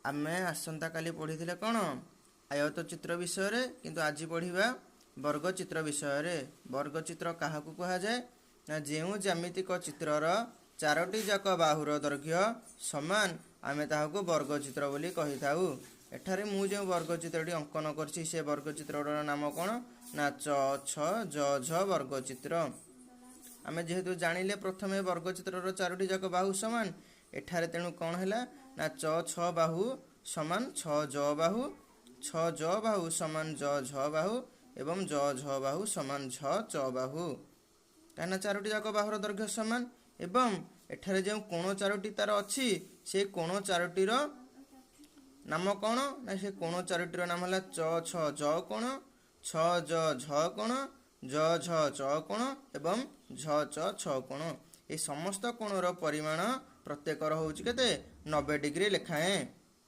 ଆମେ ଆସନ୍ତାକାଲି ପଢ଼ିଥିଲେ କ'ଣ? ଆୟତ ଚିତ୍ର ବିଷୟରେ। କିନ୍ତୁ ଆଜି ପଢ଼ିବା ବର୍ଗଚିତ୍ର ବିଷୟରେ। ବର୍ଗଚିତ୍ର କାହାକୁ କୁହାଯାଏ ନା, ଯେଉଁ ଜ୍ୟାମିତିକ ଚିତ୍ରର ଚାରୋଟି ଯାକ ବାହୁର ଦୈର୍ଘ୍ୟ ସମାନ, ଆମେ ତାହାକୁ ବର୍ଗଚିତ୍ର ବୋଲି କହିଥାଉ। ଏଠାରେ ମୁଁ ଯେଉଁ ବର୍ଗଚିତ୍ରଟି ଅଙ୍କନ କରିଛି, ସେ ବର୍ଗଚିତ୍ରର ନାମ କ'ଣ ନା ଚ ଛ ଜ ଝ ବର୍ଗଚିତ୍ର। ଆମେ ଯେହେତୁ ଜାଣିଲେ ପ୍ରଥମେ ବର୍ଗଚିତ୍ରର ଚାରୋଟି ଯାକ ବାହୁ ସମାନ, ଏଠାରେ ତେଣୁ କ'ଣ ହେଲା ନା ଚ ଛ ବାହୁ ସମାନ ଛଅ ଜ ବାହୁ, ଛଅ ଜ ବାହୁ ସମାନ ଜ ଝ ବାହୁ ଏବଂ ଜ ଝ ବାହୁ ସମାନ ଝ ଚ ବାହୁ, କାହିଁକିନା ଚାରୋଟି ଯାକ ବାହୁର ଦୈର୍ଘ୍ୟ ସମାନ। ଏବଂ ଏଠାରେ ଯେଉଁ କୋଣ ଚାରୋଟି ତାର ଅଛି, ସେ କୋଣ ଚାରୋଟିର ନାମ କ'ଣ ନା, ସେ କୋଣ ଚାରୋଟିର ନାମ ହେଲା ଚ ଛ ଜ କୋଣ, ଛ ଜ ଝ କୋଣ, ଜ ଝ ଚ କୋଣ ଏବଂ ଝ ଚ ଛ କୋଣ। ଏ ସମସ୍ତ କୋଣର ପରିମାଣ ପ୍ରତ୍ୟେକର ହେଉଛି କେତେ? 90 ଡିଗ୍ରୀ ଲେଖାଏଁ।